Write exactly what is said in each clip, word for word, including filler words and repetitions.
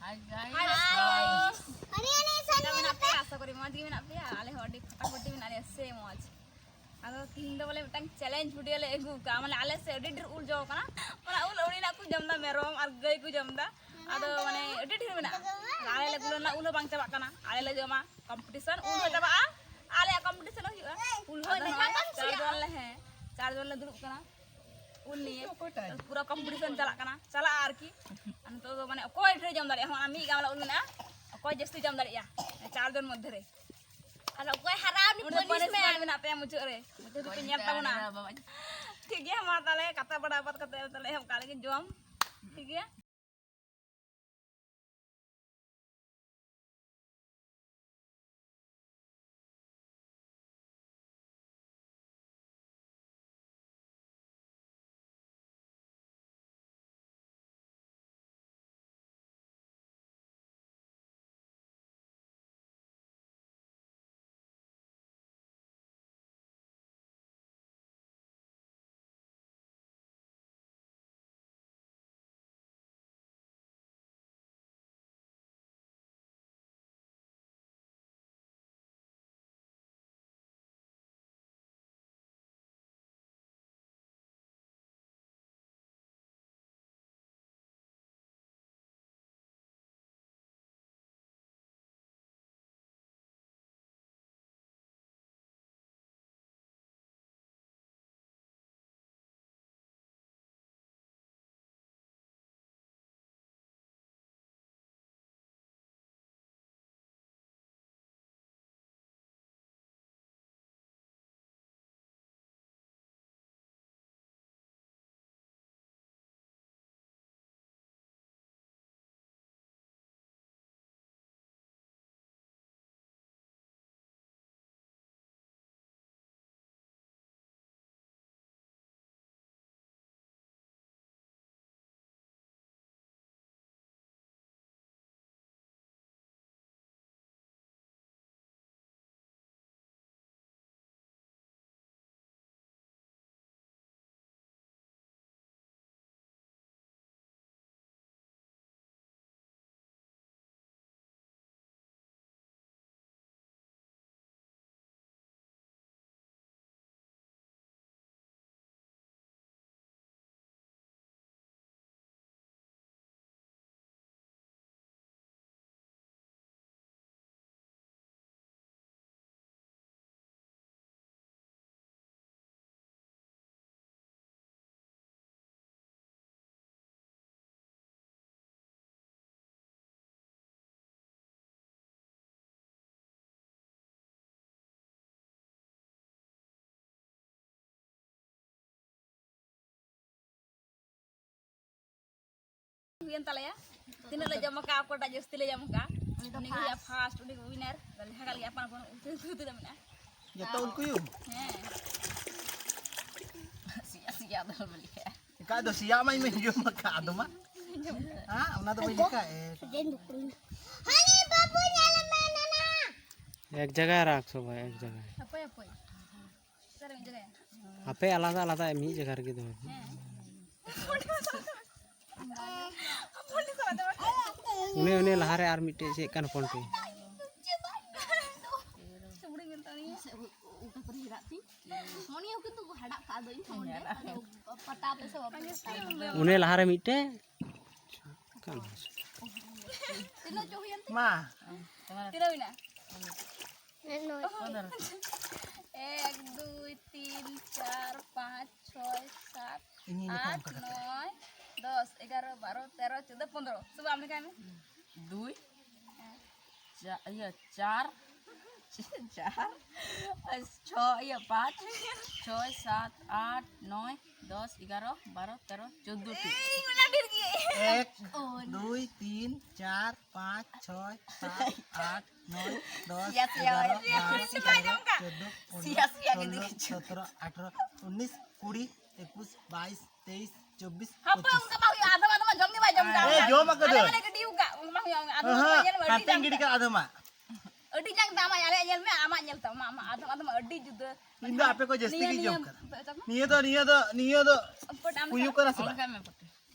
Hi guys. Hi guys. ᱪᱮᱫ ᱞᱮᱠᱟ ᱢᱮᱱᱟᱜ ᱯᱮᱭᱟ? ᱟᱥᱟ ᱠᱚᱨᱤ ᱢᱚᱡᱽ ᱜᱮ ᱢᱮᱱᱟᱜ ᱯᱮᱭᱟ᱾ ᱟᱞᱮ ᱦᱚᱸ ᱟᱹᱰᱤ ᱯᱷᱟᱴᱟᱯᱷᱟᱴᱤ ᱢᱮᱱᱟᱜ ᱞᱮᱭᱟ, ᱥᱮ ᱢᱚᱡᱽ᱾ ᱟᱫᱚ ᱛᱤᱦᱤᱧ ᱫᱚ ᱵᱚᱞᱮ ᱢᱤᱫᱴᱟᱝ challenge video ᱞᱮ ᱟᱹᱜᱩ ᱠᱟᱜᱼᱟ, ᱢᱟᱱᱮ ᱟᱞᱮ ᱥᱮᱫ ᱟᱹᱰᱤ ᱰᱷᱮᱨ ᱩᱞ ᱡᱚ ᱠᱟᱱᱟ᱾ ᱚᱱᱟ ᱩᱞ ᱟᱹᱣᱲᱤᱱᱟᱜ ᱠᱚ ᱡᱚᱢ ᱮᱫᱟ, ᱢᱮᱨᱚᱢ ᱟᱨ ᱜᱟᱹᱭ ᱠᱚ ᱡᱚᱢ ᱮᱫᱟ᱾ ᱟᱫᱚ ᱢᱟᱱᱮ ᱟᱹᱰᱤ ᱰᱷᱮᱨ ᱢᱮᱱᱟᱜᱼᱟ᱾ ᱟᱞᱮ ᱞᱮ ᱩᱞ ᱨᱮᱱᱟᱜ ᱩᱞ ᱦᱚᱸ ᱵᱟᱝ ᱪᱟᱵᱟᱜ ᱠᱟᱱᱟ᱾ ᱟᱞᱮ ᱞᱮ ᱡᱚᱢᱟ, competition ᱩᱞ ᱦᱚᱸ ᱪᱟᱵᱟᱜᱼᱟ, ᱟᱞᱮᱭᱟᱜ competition ᱦᱚᱸ ᱦᱩᱭᱩᱜᱼᱟ᱾ ᱩᱞ ᱦᱚᱸ ᱟᱫᱚ ᱱᱚᱜᱼᱚᱭ ᱪᱟᱨ ᱡᱚᱱ ᱞᱮ, ᱦᱮᱸ, ᱪᱟᱨ ᱡᱚᱱ ᱞᱮ ᱫᱩᱲᱩᱵ ᱠᱟᱱᱟ᱾ ᱩᱞ ᱱᱤᱭᱮ ᱚᱠᱚᱭᱴᱟᱜ? ᱯᱩᱨᱟᱹ competition ᱪᱟᱞᱟᱜ ᱠᱟᱱᱟ, ᱪᱟᱞᱟᱜᱼᱟ ᱟᱨᱠᱤ᱾ ᱟᱨ ᱱᱤᱛᱚᱜ ᱫᱚ ᱢᱟᱱᱮ ᱚᱠᱚᱭ ᱰᱷᱮᱨ ᱡᱚᱢ ᱫᱟᱲᱮᱭᱟᱜᱼᱟ, ᱦᱚᱸ, ᱢᱤᱫ ᱜᱟᱢᱞᱟ ᱩᱞ ᱢᱮᱱᱟᱜᱼᱟ, ᱚᱠᱚᱭ ᱡᱟᱹᱥᱛᱤ ᱡᱚᱢ ᱫᱟᱲᱮᱭᱟᱜᱼᱟ ᱪᱟᱨ ᱡᱚᱱ ᱢᱚᱫᱽᱫᱷᱮ ᱨᱮ᱾ ᱟᱨ ᱚᱠᱚᱭ ᱦᱟᱨᱟᱜᱼᱟ, ᱩᱱᱤ ᱩᱱᱤ ᱫᱚ punishment᱾ Punishment ᱢᱮᱱᱟᱜ ᱛᱟᱭᱟ ᱢᱩᱪᱟᱹᱫ ᱨᱮ, ᱢᱩᱪᱟᱹᱫ ᱫᱷᱟᱹᱵᱤᱡ ᱯᱮ ᱧᱮᱞ ᱛᱟᱵᱚᱱᱟ᱾ ᱴᱷᱤᱠ ᱜᱮᱭᱟ, ᱢᱟ ᱛᱟᱦᱞᱮ ᱠᱟᱛᱷᱟ ᱵᱟᱲᱟ ᱵᱟᱫ ᱠᱟᱛᱮ ᱛᱟᱦᱞᱮ ᱮᱦᱚᱵ ᱠᱟᱜ ᱞᱮᱜᱮ ᱡᱚᱢ᱾ ᱴᱷᱤᱠ ᱜᱮᱭᱟ᱾ ᱮᱱ ᱛᱟᱞᱮᱭᱟ᱾ ᱛᱤᱱᱟᱹᱜ ᱞᱮ ᱡᱚᱢ ᱟᱠᱟᱫᱼᱟ, ᱚᱠᱚᱭᱴᱟᱜ ᱡᱟᱹᱥᱛᱤ ᱞᱮ ᱡᱚᱢ ᱟᱠᱟᱫᱼᱟ, ᱩᱱᱤ ᱫᱚ ᱩᱱᱤ ᱜᱮ ᱦᱩᱭᱩᱜᱼᱟ first᱾ ᱯᱷᱟᱥᱴ, ᱩᱱᱤ ᱜᱮ ᱩᱭᱱᱟᱨ᱾ ᱞᱮᱠᱷᱟ ᱠᱟᱜ ᱞᱮᱜᱮ ᱟᱯᱟᱱ ᱟᱯᱟᱱ ᱩᱛᱩ, ᱩᱛᱩ ᱛᱤᱱᱟᱹᱜ ᱢᱮᱱᱟᱜᱼᱟ᱾ ᱡᱚᱛᱚ ᱩᱱᱠᱩ ᱜᱮ? ᱦᱮᱸ᱾ ᱥᱤᱭᱟ, ᱥᱤᱭᱟ ᱫᱚ ᱵᱟᱹᱞᱤ ᱠᱟᱜᱼᱟ᱾ ᱮᱱᱠᱷᱟᱡ ᱫᱚ ᱥᱤᱭᱟ ᱢᱟᱧ ᱢᱮᱱ ᱡᱚᱢ ᱟᱠᱟᱫ ᱟᱫᱚ ᱢᱟ᱾ ᱦᱮᱸ, ᱚᱱᱟ ᱫᱚ ᱵᱟᱹᱧ ᱞᱮᱠᱷᱟ ᱮ᱾ ᱦᱟᱱᱮ ᱵᱟᱹᱵᱩ ᱧᱮᱞ ᱢᱮ ᱱᱟᱱᱟ᱾ ᱮᱠ ᱡᱟᱭᱜᱟ ᱨᱟᱠᱷ ᱥᱚᱵᱟᱭ, ᱮᱠ ᱡᱟᱭᱜᱟ᱾ ᱦᱟᱯᱳᱭ, ᱦᱟᱯᱳᱭ᱾ ᱚᱠᱟᱨᱮ ᱢᱤᱫ ᱡᱟᱭᱜᱟ? ᱟᱯᱮ ᱟᱞᱟᱫᱟ ᱟᱞᱟᱫᱟ ᱢᱤᱫ ᱡᱟᱭᱜᱟ ᱨᱮᱜᱮ ᱫᱚᱦᱚᱭ ᱯᱮ᱾ ᱦᱮᱸ᱾ ᱩᱱᱤ, ᱩᱱᱤ ᱞᱟᱦᱟᱨᱮ ᱟᱨ ᱢᱤᱫᱴᱮᱡ ᱪᱮᱫ ᱠᱟᱱ ᱦᱚᱯᱚᱱ ᱴᱷᱮᱱ᱾ ᱪᱩᱢᱲᱤ ᱢᱮᱱ ᱛᱟᱹᱞᱤᱧᱟ᱾ ᱩᱞᱴᱟᱹ ᱯᱟᱹᱨᱤ ᱦᱮᱱᱟᱜ ᱛᱤᱧ᱾ ᱢᱚᱱᱤᱭᱟ ᱦᱚᱸ ᱠᱤᱱᱛᱩ ᱠᱚ ᱦᱟᱰᱟᱜ ᱠᱟᱜ ᱫᱚ ᱤᱧ ᱦᱚᱸ ᱚᱸᱰᱮ᱾ ᱟᱫᱚ ᱯᱟᱛᱟ ᱯᱮ ᱥᱮ ᱵᱟᱯᱮ ᱯᱟᱛᱟ? ᱩᱱᱤ ᱞᱟᱦᱟᱨᱮ ᱢᱤᱫᱴᱮᱡ᱾ ᱛᱤᱱᱟᱹᱜ ᱪᱚ ᱦᱩᱭᱮᱱ ᱛᱤᱧ? ᱢᱟ᱾ ᱛᱤᱱᱟᱹᱜ ᱦᱩᱭᱱᱟ? ᱮᱠ, ᱫᱩᱭ, ᱛᱤᱱ, ᱪᱟᱨ, ᱯᱟᱸᱪ, ᱪᱷᱚᱭ, ᱥᱟᱛ, ᱤᱧᱤᱧ ᱞᱮᱠᱷᱟ ᱟᱴ, ᱚᱱᱠᱟ ᱠᱟᱛᱮ᱾ ᱱᱚᱭ, ᱫᱚᱥ, ᱮᱜᱟᱨᱚ, ᱵᱟᱨᱚ, ᱛᱮᱨᱚ, ᱪᱳᱫᱽᱫᱚ, ᱯᱚᱱᱫᱽᱨᱚ᱾ ᱥᱩᱵᱷᱟ, ᱟᱢ ᱞᱮᱠᱷᱟᱭ ᱢᱮ᱾ ᱫᱩᱭ, ᱪᱟ-, ᱤᱭᱟᱹ, ᱪᱟᱨ, ᱪᱟᱨ, ᱪᱷᱚ, ᱤᱭᱟᱹ, ᱯᱟᱸᱪ, ᱪᱷᱚᱭ, ᱥᱟᱛ, ᱟᱴ, ᱱᱚᱭ, ᱫᱚᱥ, ᱮᱜᱟᱨᱚ, ᱵᱟᱨᱚ, ᱛᱮᱨᱚ, ᱪᱳᱫᱽᱫᱚ ᱴᱤ᱾ ᱮᱭ, ᱚᱱᱟ ᱰᱷᱮᱨ ᱜᱮ᱾ ᱮᱠ, ᱳ, ᱱᱟ᱾ ᱫᱩᱭ, ᱛᱤᱱ, ᱪᱟᱨ, ᱯᱟᱸᱪ, ᱪᱷᱚᱭ, ᱥᱟᱛ, ᱟᱴ, ᱱᱚᱭ, ᱫᱚᱥ, ᱥᱤᱭᱟ, ᱥᱤᱭᱟ, ᱮᱜᱟᱨᱚ, ᱥᱤᱭᱟ, ᱵᱟᱨᱚ, ᱥᱤᱭᱟ, ᱛᱮᱨᱚ, ᱥᱤᱭᱟ, ᱪᱳᱫᱽᱫᱚ, ᱯᱚᱱᱨᱚ, ᱥᱤᱭᱟ, ᱥᱤᱭᱟ, ᱥᱳᱞᱞᱳ, ᱥᱤᱭᱟ᱾ ᱥᱚᱛᱨᱚ, ᱟᱴᱷᱨᱚ, ᱩᱱᱤᱥ, ᱠᱩᱲᱤ, ᱮᱠᱩᱥ, ᱵᱟᱭᱤᱥ, ᱛᱮᱭᱤᱥ, ᱪᱚᱵᱵᱤᱥ, ᱦᱟᱯᱮ, ᱯᱚᱸᱪᱤᱥ᱾ ᱚᱱᱠᱟ ᱵᱟᱝ ᱦᱩᱭᱩᱜᱼᱟ, ᱟᱫᱚᱢ, ᱟᱫᱚᱢ ᱡᱚᱢ ᱜᱮ ᱵᱟᱭ ᱡᱚᱢ ᱮᱫᱟ᱾ ᱮ, ᱡᱚᱢ ᱟᱠᱟᱫᱟᱹᱧ᱾ ᱟᱞᱮ ᱢᱟᱞᱮ ᱜᱤᱰᱤ ᱟᱠᱟᱫ, ᱚᱱᱠᱟ ᱵᱟᱝ ᱦᱩᱭᱩᱜᱼᱟ, ᱟᱫᱚᱢ ᱦᱮᱸ, ᱡᱚᱢ ᱧᱮᱞ ᱢᱮ, ᱟᱹᱰᱤ ᱦᱟᱱᱛᱮᱧ ᱡᱟᱝ ᱜᱤᱰᱤ ᱛᱟᱢ᱾ ᱠᱟᱜ ᱟᱫᱚᱢᱟ᱾ ᱟᱹᱰᱤ ᱡᱟᱝ ᱛᱟᱢ, ᱟᱢᱟᱜ, ᱟᱞᱮᱭᱟᱜ ᱧᱮᱞ ᱢᱮ, ᱟᱢᱟᱜ ᱧᱮᱞ ᱛᱟᱢ, ᱟᱢᱟᱜ, ᱟᱫᱚᱢ, ᱟᱫᱚᱢ ᱟᱹᱰᱤ ᱡᱩᱫᱟᱹ᱾ ᱤᱧ ᱫᱚ ᱟᱯᱮ ᱠᱚ ᱡᱟᱹᱥᱛᱤ ᱱᱤᱭᱟᱹ, ᱜᱮ ᱱᱤᱭᱟᱹ, ᱡᱚᱢ ᱠᱟᱫᱟ᱾ ᱱᱤᱭᱟᱹ ᱫᱚ, ᱱᱤᱭᱟᱹ ᱫᱚ, ᱱᱤᱭᱟᱹ ᱫᱚ ᱯᱚᱴ ᱟᱢ ᱠᱩᱭᱩ ᱠᱟᱱᱟ ᱥᱮ ᱵᱟᱝ? ᱚᱱᱠᱟ ᱢᱮ ᱯᱚᱴ᱾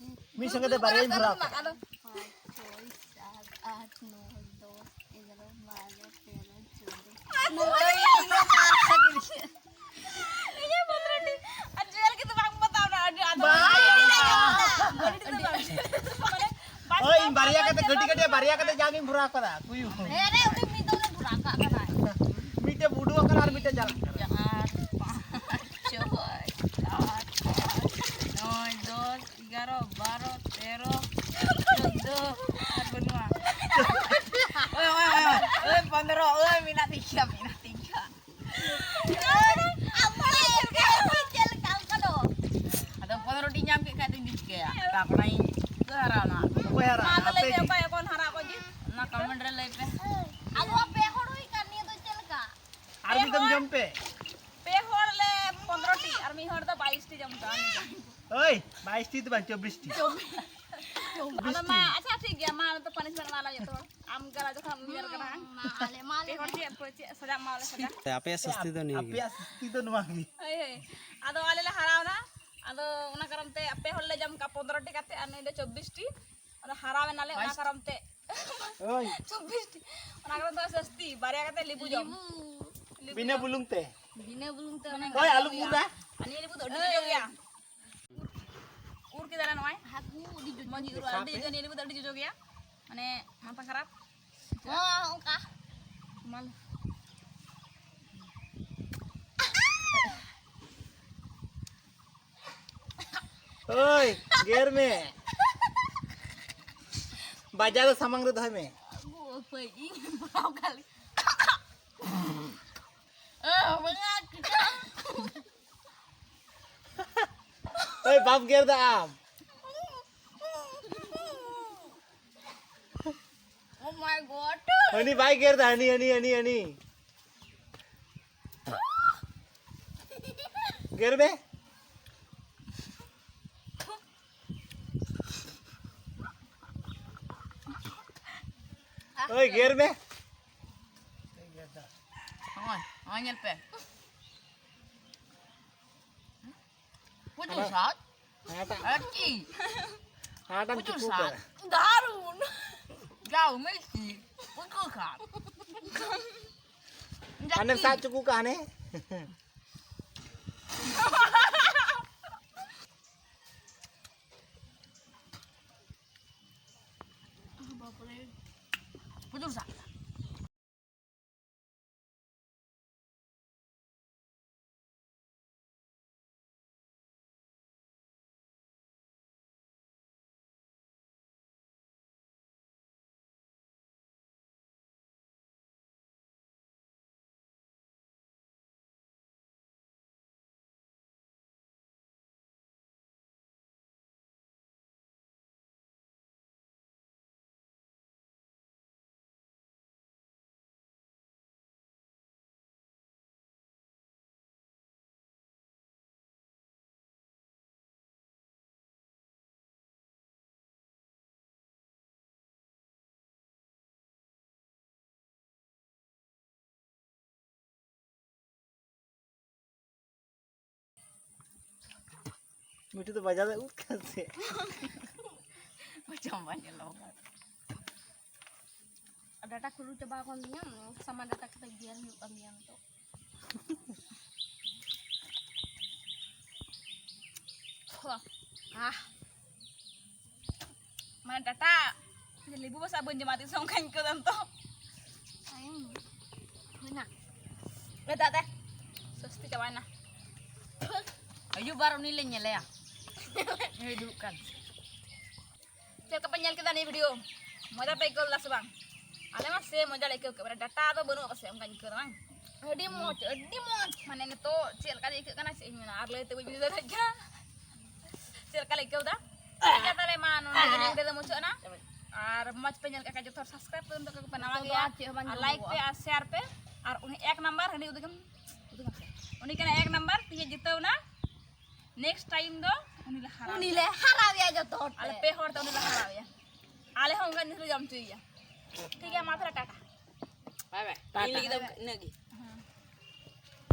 ᱢᱤᱫ ᱥᱚᱸᱜᱮ ᱛᱮ ᱵᱟᱨᱭᱟᱧ ᱵᱷᱚᱨᱟᱣ ᱠᱟᱜᱼᱟ᱾ ᱟᱫᱚ ᱯᱟᱸᱪ, ᱪᱷᱚᱭ, ᱥᱟᱛ, ᱟᱴ, ᱱᱚᱭ, ᱫᱚᱥ, ᱮᱜᱟᱨᱚ, ᱵᱟᱨᱚ, ᱛᱮᱨᱚ, ᱪᱳᱫᱽᱫᱚ᱾ ᱤᱧᱟᱹᱜ ᱯᱚᱱᱨᱚ ᱴᱤ᱾ ᱟᱨ ᱡᱮᱞ ᱜᱮ ᱛᱚ ᱵᱟᱝ ᱵᱟᱛᱟᱣ ᱱᱟ, ᱟᱹᱰᱤ ᱟᱸᱴ ᱵᱟᱝ᱾ ᱟᱹᱰᱤ ᱟᱸᱴ ᱵᱟᱝ᱾ ᱢᱟᱱᱮ, ᱵᱟᱥ ᱳᱭ, ᱵᱟᱝ ᱵᱟᱨᱭᱟ ᱵᱟᱝ ᱠᱟᱛᱮ, ᱜᱟᱹᱴᱤ ᱜᱟᱹᱴᱤ ᱵᱟᱨᱭᱟ ᱠᱟᱛᱮ ᱡᱟᱝ ᱤᱧ ᱵᱷᱚᱨᱟᱣ ᱠᱟᱫᱟ, ᱠᱩᱭᱩ᱾ ᱦᱮᱸ ᱨᱮ, ᱩᱱᱤ ᱢᱤᱫ ᱫᱚᱢ ᱮ ᱵᱷᱚᱨᱟᱣ ᱠᱟᱜ ᱠᱟᱱᱟᱭ᱾ ᱢᱤᱫᱴᱮᱡ ᱩᱰᱩᱠ ᱟᱠᱟᱱᱟ ᱟᱨ ᱢᱤᱫᱴᱮᱡ ᱪᱟᱞᱟᱜ ᱠᱟᱱᱟ᱾ ᱪᱟᱨ, ᱯᱟᱸᱪ, ᱪᱷᱚᱭ, ᱥᱟᱛ, ᱟᱴ, ᱱᱚᱭ, ᱫᱚᱥ, ᱮᱜᱟᱨᱚ, ᱵᱟᱨᱚ, ᱛᱮᱨᱚ, ᱪᱳᱫᱽᱫᱚ, ᱟᱨ ᱵᱟᱹᱱᱩᱜᱼᱟ᱾ ᱳᱭ, ᱳᱭ, ᱳᱭ, ᱳᱭ, ᱳᱭ, ᱯᱚᱱᱫᱽᱨᱚ, ᱳᱭ, ᱢᱮᱱᱟᱜ ᱛᱤᱧ ᱜᱮᱭᱟ, ᱢᱮᱱᱟᱜ ᱛᱤᱧ ᱜᱮᱭᱟ᱾ ᱟᱫᱚ ᱯᱚᱱᱫᱽᱨᱚ ᱴᱤ ᱧᱟᱢ ᱠᱮᱫ ᱠᱷᱟᱡ ᱫᱚ ᱤᱧ ᱫᱚᱧ ᱪᱤᱠᱟᱹᱭᱟ? ᱛᱟᱨᱯᱚᱨᱮ ᱤᱧ ᱪᱤᱠᱟᱹ ᱦᱟᱨᱟᱣᱱᱟ᱾ ᱢᱟ ᱟᱫᱚ ᱞᱟᱹᱭ ᱯᱮ, ᱚᱠᱚᱭ ᱚᱠᱚᱭ ᱦᱟᱨᱟ ᱠᱚ ᱡᱤ? ᱚᱱᱟ ᱠᱚᱢᱮᱱᱴ ᱨᱮ ᱞᱟᱹᱭ ᱯᱮ᱾ ᱟᱵᱚ ᱯᱮ ᱦᱚᱲ ᱦᱩᱭ ᱠᱟᱱ, ᱱᱤᱭᱟᱹ ᱫᱚ ᱪᱮᱫ ᱞᱮᱠᱟ? ᱟᱨ ᱢᱤᱫ ᱫᱚᱢ ᱡᱚᱢ ᱯᱮ᱾ ᱯᱮ ᱦᱚᱲ ᱞᱮ ᱯᱚᱱᱫᱽᱨᱚ ᱴᱤ ᱟᱨ ᱢᱤᱫ ᱦᱚᱲ ᱫᱚ ᱵᱟᱭᱤᱥ ᱴᱤ ᱡᱚᱢ ᱠᱟᱜᱼᱟ᱾ ᱳᱭ, ᱵᱟᱭᱤᱥ ᱴᱤ ᱫᱚ ᱵᱟᱝ, ᱪᱚᱵᱵᱤᱥ ᱴᱤ᱾ ᱟᱫᱚ ᱢᱟ, ᱟᱪᱪᱷᱟ, ᱴᱷᱤᱠ ᱜᱮᱭᱟ, ᱢᱟ, ᱟᱫᱚ punishment ᱮᱢᱟ ᱞᱮ ᱡᱚᱛᱚ ᱦᱚᱲ᱾ ᱟᱢ ᱜᱮ ᱡᱚᱠᱷᱚᱱ ᱩᱭᱦᱟᱹᱨ ᱠᱟᱱᱟ, ᱦᱟᱝ? ᱢᱟ, ᱟᱞᱮ ᱢᱟ ᱯᱮ ᱦᱚᱲ ᱪᱮᱫ ᱠᱚ, ᱪᱮᱫ ᱥᱟᱡᱟ ᱮᱢᱟ ᱞᱮ ᱥᱟᱡᱟ? ᱟᱯᱮᱭᱟᱜ ᱥᱟᱹᱥᱛᱤ ᱫᱚ ᱱᱤᱭᱟᱹ ᱜᱮ᱾ ᱟᱯᱮᱭᱟᱜ ᱥᱟᱹᱥᱛᱤ ᱫᱚ ᱱᱚᱣᱟ ᱜᱮ᱾ ᱦᱳᱭ, ᱦᱳᱭ᱾ ᱟᱫᱚ ᱟᱞᱮ ᱞᱮ ᱦᱟᱨᱟᱣᱱᱟ, ᱟᱫᱚ ᱚᱱᱟ ᱠᱟᱨᱚᱱ ᱛᱮ ᱟᱯᱮ ᱦᱚᱲ ᱞᱮ ᱡᱚᱢ ᱠᱟᱜᱼᱟ ᱯᱚᱱᱫᱽᱨᱚ ᱴᱤ ᱠᱟᱛᱮ ᱟᱨ ᱱᱩᱭ ᱫᱚ ᱪᱚᱵᱵᱤᱥ ᱴᱤ᱾ ᱟᱫᱚ ᱦᱟᱨᱟᱣ ᱮᱱᱟᱞᱮ, ᱚᱱᱟ ᱵᱟᱭᱤᱥ ᱠᱟᱨᱚᱱ ᱛᱮ ᱳᱭ᱾ ᱪᱚᱵᱵᱤᱥ ᱴᱤ᱾ ᱚᱱᱟ ᱠᱟᱨᱚᱱ ᱛᱮ ᱥᱟᱹᱥᱛᱤ, ᱵᱟᱨᱭᱟ ᱠᱟᱛᱮ ᱞᱮᱵᱩ ᱡᱚᱢ᱾ ᱞᱮᱵᱩ᱾ ᱞᱮᱵᱩ ᱵᱤᱱᱟᱹ ᱡᱚᱢ᱾ ᱵᱩᱞᱩᱝ ᱛᱮ᱾ ᱵᱤᱱᱟᱹ ᱵᱩᱞᱩᱝ ᱛᱮ ᱢᱟᱱᱮ ᱳᱭ, ᱟᱞᱩ ᱜᱟᱱᱚᱜ ᱜᱮᱭᱟ᱾ ᱯᱩᱨᱟ᱾ ᱟᱨ ᱱᱤᱭᱟᱹ ᱞᱮᱵᱩ ᱫᱚ ᱟᱹᱰᱤ ᱡᱚᱡᱚ ᱜᱮᱭᱟ᱾ ᱩᱨ ᱠᱮᱫᱟᱞᱮ ᱱᱚᱜᱼᱚᱭ᱾ ᱦᱟᱹᱠᱩ ᱟᱹᱰᱤ ᱡᱚᱡᱚ ᱢᱚᱡᱽ ᱜᱮ ᱩᱨᱩᱜᱼᱟ, ᱟᱹᱰᱤ ᱡᱚᱡᱚ, ᱱᱤᱭᱟᱹ ᱞᱮᱵᱩ ᱫᱚ ᱟᱹᱰᱤ ᱡᱚᱡᱚ ᱜᱮᱭᱟ᱾ ᱢᱟᱱᱮ ᱢᱟᱛᱷᱟ ᱠᱷᱟᱨᱟᱯ᱾ ᱦᱚᱸ, ᱚᱱᱠᱟ᱾ ᱢᱟᱞ᱾ ᱳᱭ, ᱜᱮᱨ ᱢᱮ᱾ ᱵᱟᱡᱟᱣ ᱫᱚ ᱥᱟᱢᱟᱝ ᱨᱮ ᱫᱚᱦᱚᱭ ᱢᱮ᱾ ᱟᱹᱜᱩ ᱟᱹᱯᱟᱹᱭ, ᱤᱧ ᱵᱟᱲᱟᱣ ᱠᱟᱜ ᱞᱮ᱾ ᱚ, ᱵᱟᱝᱟ, ᱪᱤᱠᱟ? ᱳᱭ, ᱵᱟᱢ ᱜᱮᱨ ᱫᱟ ᱟᱢ᱾ Oh my God. ᱦᱟᱹᱱᱤ ᱵᱟᱭ ᱜᱮᱨ ᱫᱟ, ᱦᱟᱹᱱᱤ, ᱦᱟᱹᱱᱤ, ᱦᱟᱹᱱᱤ, ᱦᱟᱹᱱᱤ᱾ ᱜᱮᱨ ᱢᱮ᱾ ᱳᱭ, ᱜᱮᱨ ᱢᱮ᱾ ᱱᱚᱜᱼᱚᱭ, ᱱᱚᱜᱼᱚᱭ ᱧᱮᱞ ᱯᱮ᱾ ᱯᱩᱡᱩ ᱥᱟᱫ᱾ ᱦᱟᱱᱟᱴᱟᱜ, ᱟᱨ ᱪᱤ? ᱦᱟᱱᱟᱴᱟᱜ ᱯᱩᱡᱩ ᱪᱩᱠᱩ ᱥᱟᱫ᱾ ᱠᱟᱜᱼᱟ᱾ ᱫᱟᱨᱩᱱ᱾ ᱡᱟᱣ ᱢᱤᱥᱴᱤ᱾ ᱯᱩᱡᱩ ᱥᱟᱫ᱾ ᱦᱟᱱᱮᱢ ᱥᱟᱵ ᱪᱩᱠᱩ ᱠᱟᱜᱼᱟ ᱦᱟᱱᱮ᱾ ᱯᱩᱡᱩ ᱥᱟᱫ᱾ ᱢᱤᱴᱷᱩ ᱫᱚ ᱵᱟᱡᱟᱣ ᱫᱚ ᱩᱫ ᱠᱟᱱ ᱥᱮ? ᱡᱚᱢ ᱵᱟᱝ ᱧᱮᱞᱚᱜ ᱠᱟᱱᱟ᱾ ᱰᱟᱴᱟ ᱠᱷᱩᱞᱟᱹᱣ ᱪᱟᱵᱟ ᱟᱠᱟᱱ ᱛᱤᱧᱟ, ᱥᱟᱢᱟ ᱰᱟᱴᱟ ᱠᱟᱛᱮ ᱜᱮᱨ ᱦᱩᱭᱩᱜ ᱠᱟᱱ ᱛᱤᱧᱟ ᱱᱤᱛᱚᱜ᱾ ᱯᱷᱚ, ᱟᱦ᱾ ᱢᱟᱱᱮ ᱰᱟᱴᱟ ᱞᱮᱵᱩ ᱵᱟᱥᱟ ᱵᱟᱹᱧ ᱡᱚᱢᱟ ᱛᱤᱥ ᱦᱚᱸ ᱚᱱᱠᱟᱧ ᱟᱹᱭᱠᱟᱹᱣ ᱫᱟ ᱱᱤᱛᱚᱜ᱾ ᱦᱩᱭᱱᱟ᱾ ᱮ ᱫᱟᱫᱟ, ᱥᱚᱥᱛᱤ ᱪᱟᱵᱟᱭᱱᱟ᱾ ᱟᱹᱭᱩᱵ ᱵᱟᱨ ᱩᱱᱤ ᱞᱮ ᱧᱮᱞᱮᱭᱟ᱾ ᱩᱱᱤ ᱫᱩᱲᱩᱵ ᱠᱟᱱ᱾ ᱪᱮᱫ ᱞᱮᱠᱟ ᱯᱮ ᱧᱮᱞ ᱠᱮᱫᱟ ᱱᱤᱭᱟᱹ ᱵᱷᱤᱰᱤᱭᱳ? ᱢᱚᱡᱟ ᱯᱮ ᱟᱹᱭᱠᱟᱹᱣ ᱞᱮᱫᱟ ᱥᱮ ᱵᱟᱝ? ᱟᱞᱮ ᱢᱟ ᱥᱮ ᱢᱚᱡᱟ ᱞᱮ ᱟᱹᱭᱠᱟᱹᱣ ᱠᱮᱫ, ᱢᱟᱱᱮ ᱰᱟᱴᱟ ᱫᱚ ᱵᱟᱹᱱᱩᱜᱼᱟ ᱯᱟᱥᱮ, ᱚᱱᱠᱟᱧ ᱟᱹᱭᱠᱟᱹᱣ ᱫᱟ ᱵᱟᱝ? ᱟᱹᱰᱤ ᱢᱚᱡᱽ, ᱟᱹᱰᱤ ᱢᱚᱡᱽ᱾ ᱢᱟᱱᱮ ᱱᱤᱛᱚᱜ ᱪᱮᱫ ᱞᱮᱠᱟ ᱡᱮ ᱟᱹᱭᱠᱟᱹᱜ ᱠᱟᱱᱟ, ᱪᱮᱫ ᱤᱧ ᱢᱮᱱᱟ, ᱟᱨ ᱞᱟᱹᱭ ᱛᱮ ᱵᱟᱹᱧ ᱵᱩᱡᱷᱟᱹᱣ ᱫᱟᱲᱮᱭᱟᱜ ᱠᱟᱱᱟ᱾ ᱪᱮᱫ ᱞᱮᱠᱟ ᱞᱮ ᱟᱹᱭᱠᱟᱹᱣ ᱫᱟ? ᱴᱷᱤᱠ ᱜᱮᱭᱟ, ᱛᱟᱦᱞᱮ ᱢᱟ ᱱᱚᱰᱮ ᱜᱮ ᱱᱤᱭᱟᱹ ᱵᱷᱤᱰᱤᱭᱳ ᱫᱚ ᱢᱩᱪᱟᱹᱫ ᱮᱱᱟ᱾ ᱟᱨ ᱢᱚᱡᱽ ᱯᱮ ᱧᱮᱞ ᱠᱟᱜ ᱠᱷᱟᱡ ᱡᱚᱛᱚ ᱦᱚᱲ ᱥᱟᱵᱥᱠᱨᱟᱭᱤᱵ ᱯᱮ, ᱱᱤᱛᱚᱜ ᱠᱚ ᱱᱟᱣᱟ ᱜᱮᱭᱟ᱾ ᱟᱨ ᱞᱟᱭᱤᱠ ᱯᱮ ᱟᱨ ᱥᱮᱭᱟᱨ ᱯᱮ᱾ ᱟᱨ ᱩᱱᱤ ᱮᱠ ᱱᱟᱢᱵᱟᱨ ᱦᱟᱹᱱᱤ ᱩᱫᱩᱜ ᱮᱢ, ᱩᱫᱩᱜ ᱮᱢ ᱥᱮ᱾ ᱩᱱᱤ ᱠᱟᱱᱟ ᱮᱠ ᱱᱟᱢᱵᱟᱨ, ᱛᱤᱦᱤᱧ ᱡᱤᱛᱟᱹᱣ ᱮᱱᱟ᱾ ᱱᱮᱠᱥᱴ ᱴᱟᱭᱤᱢ ᱫᱚ ᱩᱱᱤ ᱞᱮ ᱦᱟᱨᱟᱣ ᱩᱱᱤ ᱞᱮ ᱦᱟᱨᱟᱣᱮᱭᱟ ᱡᱚᱛᱚ ᱦᱚᱲ ᱛᱮ᱾ ᱟᱞᱮ ᱯᱮ ᱦᱚᱲ ᱛᱮ ᱩᱱᱤ ᱞᱮ ᱦᱟᱨᱟᱣᱮᱭᱟ᱾ ᱟᱞᱮ ᱦᱚᱸ ᱚᱱᱠᱟ ᱡᱤᱱᱤᱥ ᱞᱮ ᱡᱚᱢ ᱦᱚᱪᱚᱭᱮᱭᱟ᱾ ᱴᱷᱤᱠ ᱜᱮᱭᱟ, ᱢᱟ ᱛᱟᱦᱞᱮ ᱴᱟᱴᱟ᱾ ᱵᱟᱭ ᱵᱟᱭ᱾ ᱴᱟᱴᱟ᱾ ᱤᱧ ᱞᱟᱹᱜᱤᱫ ᱫᱚ ᱤᱱᱟᱹᱜ ᱜᱮ᱾